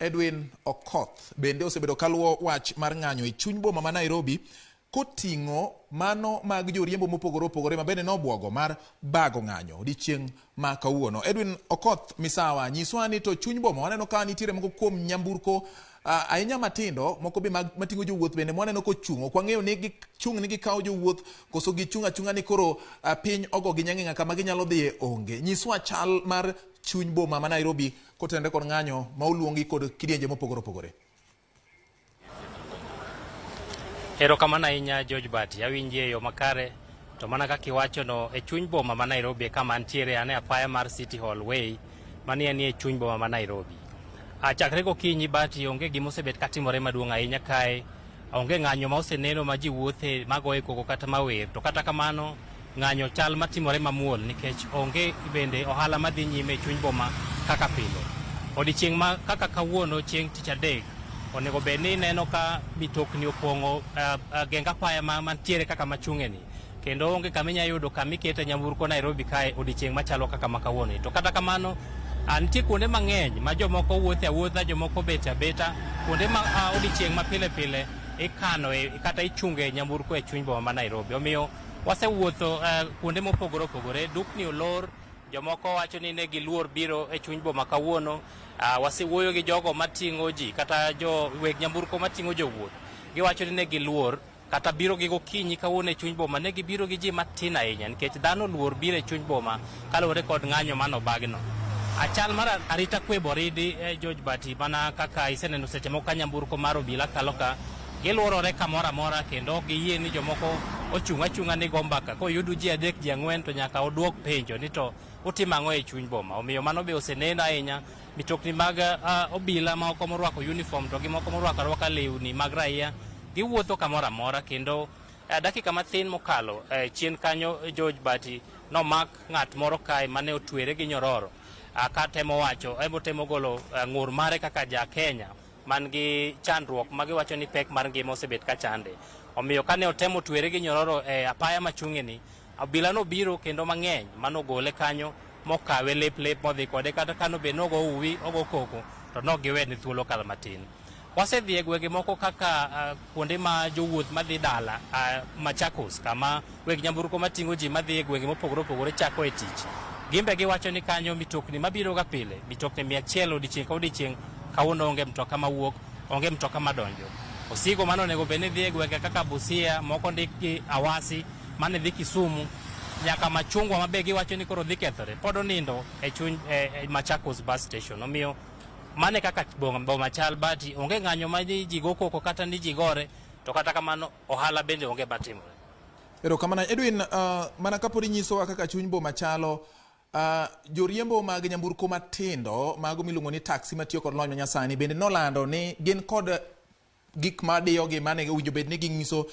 Edwin Okoth bende osebedo kaluwo wach mar ng'anyo e chuny boma ma Nairobi koting'o mano mag joriembo mopogore opogore ma bende nobwogo mar bago ng'anyo odiechieng' ma kawuono. Edwin Okoth misawa, nyiswa ni to chuny boma waneno ka nitiere moko kuom nyamburko ahinya matindo, moko be mag mating'o jowuoth bende mwaneno kochung'. Ok wang'eyo ni gichung' ni gikawo jowuoth koso gichung' achung'a ni koro piny ogogi nyang'eng'a kama ginyalo dhiye onge. Nyiswa chal mar chuny boma ma Nairobi kotenore kod ng'anyo ma oluongi kod kidienje mopogore opogore. Erokamano ahinya George Bati, awinji e yo makare to mana kaka iwachono e chuny boma ma Nairobi e kama antiere an e apaya mar City Hall Way mani anie e chuny boma ma Nairobi. Chakre gokinyi Bati onge gima osebet katimore maduong' ahinya kae, onge ng'anyo ma oseneno ma ji wuothe magoye koko kata mawer to kata kamano ng'anyo chal matimore mamuol nikech onge bende ohala madhi nyime e chuny boma kaka pile. Odiechieng' ma kaka kawuono chieng' tich adek onego bed ni ineno ka mitokni opong'o geng apaya mantiere kaka machung'e ni kendo onge kama inyalo yudo kama ikete nyamburko Nairobi kae odiechieng' machalo kaka ma kawuono ni. To kata kamano nitie kuonde mang'eny ma jomoko wuothe awuotha, jomoko bet abeta, kuonde ma odiechieng' ma pile pile ikano kata ichunge nyamburko e chuny boma ma Nairobi. Omiyo wasewuotho kuonde mopogore opogore, dukni olor, jomoko wacho ni ne giluor biro e chuny boma kawuono. Wasewuoyo gi jogo mating'o ji kata jo weg nyamburko mating'o jowuoth, giwacho ni ne giluor kata biro gi gokinyi kawuono e chuny boma, ne gibiro gi ji matin ahinya nikech dhano luor biro e chuny boma kaluwore kod ng'anyo mano bagno. Achal mar arita kwe boridi George Bati, mana kaka iseneno seche moko ka nyamburko mar obila kalo ka, giluorore kamoro amora kendo ok giyie ni jomoko ochung' achung'a ni go mbaka. Koyudu ji adek ji ang'wen to nyaka oduok penjo ni to utimo ang'o e chuny boma. Omiyo mano be oseneno ahinya. Mitokni mag obila moko morwako uniform to gi moko morwako arwaka lewni mag raia giwuotho kamoro amora kendo dakika mathin mokalo chien kanyo George Bati nomak ng'at moro kae mane otwere gi nyororo ka temo wacho temo golo ng'ur mare kaka ja Kenya man gi chandruok ma giwacho ni pek mar ngima osebet ka chande. Omiyo kane otemo twere gi nyororo e apaya machung'e ni, obila nobiro kendo mang'eny manogole kanyo mokawe lep lep modhi kode kata kano be nogo uwi ogo koko to nok giwene thuolo kata matin. Wasedhi e gwenge moko kaka kuonde ma jowuoth madhi dala Machakos kama weg nyamburko mating'o ji madhi e gwenge mopogore opogore chako e tich. Gimbe giwacho ni kanyo mitokni mabiro ga pile, mitokni 100 odiechieng' ka odiechieng' kawuono onge mtoka mawuok, onge mtoka madonjo. Osigo mane onego bed ni dhi e gwenge kaka Busia, moko ndik gi Awasi, mane dhi Kisumu, nyaka Machungwa mabe giwacho ni koro dhi kethore, pod onindo e chuny Machakos bus station. Omiyo mane kaka boma chal Bati, onge ng'anyo ma ji go koko kata ni ji gore, to kata kamano ohala bende onge matimore. Erokamano Edwin, mana kapod inyisowa kaka chuny boma chalo, joriembo mag nyamburko matindo mago miluongo ni taxi matiyo kod lony manyasani bende nolando ni gin kod gik madiyogi mane owinjo bed ni ginyiso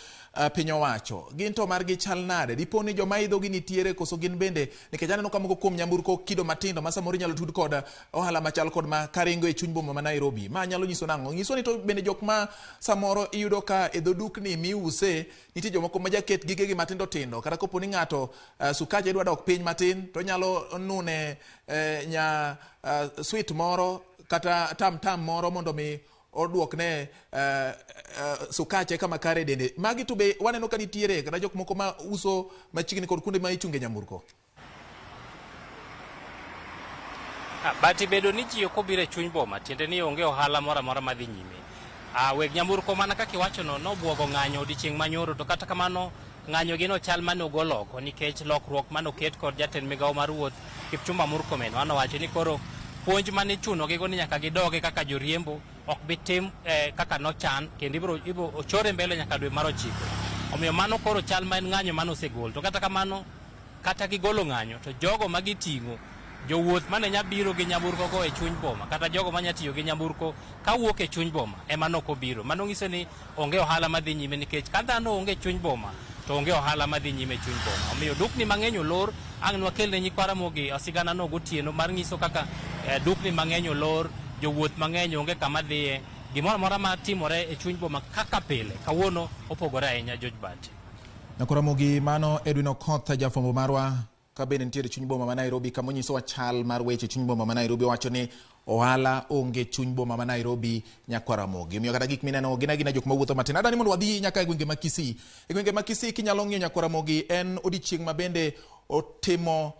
piny owacho. Gin to margi chal nade? Dipo ni joma idho gi nitiere koso gin bende, nikech aneno ka moko kuom nyamburko kido matindo ma samoro inyalo tud kod ohala machal kod ma karingo e chuny boma ma Nairobi. Ma nyalo nyiso nang'o? Nyiso ni to bende jok ma samoro iyudo ka e dho dukni miuse nitie jomoko ma jaket gigegi matindo tindo, kata kopo ni ng'ato sukache dwa dok piny matin to onyalo nune nya sweet moro kata tam tam moro mondo mi oduokne sukache kama kare dende. Magi to be waneno ka nitiere kata jok moko ma uso machiegni kod kuonde ma ichunge nyamburko. Bati bedo ni ji ok obiro e chuny boma tiende ni onge ohala moro amora madhi nyime. Weg nyamburko mana kaka iwachono nobwogo ng'anyo odiechieng' manyoro to kata kamano ng'anyo gi no chal mane ogol oko nikech lokruok mane oket kod jatend migawo mar wuoth Kipchumba Murkomen manowacho ni koro puonj mane ichuno gigo ni nyaka gidoge kaka joriembo ok bi tim kaka nochan kendo ibiro ochore mbele nyaka dwe mar 9. Omiyo mano koro chal ma en ng'anyo mane osegol. To kata kamano kata gigolo ng'anyo to jogo ma giting'o jowuoth mane nya biro gi nyamburko go e chuny boma kata jogo manya tiyo gi nyamburko kawuok e chuny boma ema nok obiro. Mano nyiso ni onge ohala madhi nyime nikech ka dhano onge e chuny boma to onge ohala madhi nyime e chuny boma. Omiyo dukni mang'eny olor, ang' nwakel ne nyikwa Ramogi sigana no gotieno mar nyiso kaka dukni mang'eny olor, jowuoth mang'eny onge kama dhiye, gimoro amora matimore e chuny boma kaka pile kawuono opogore ahinya George Bati. Nyakwa Ramogi, mano Edwin Okoth jafwambo marwa. Ka bende nitiere chuny boma ma Nairobi kama onyisowa chal mar weche chuny boma ma Nairobi owacho ni ohala onge chuny boma ma Nairobi nyakwar Ramogi. Omiyo kata gik mineno gin agina jok mawuotho matin. Adwani mondo wadhi nyaka e gwenge ma Kisii. E gwenge ma Kisii kinyalo ng'iyo nyakwar Ramogi en odiochieng' ma bende otimo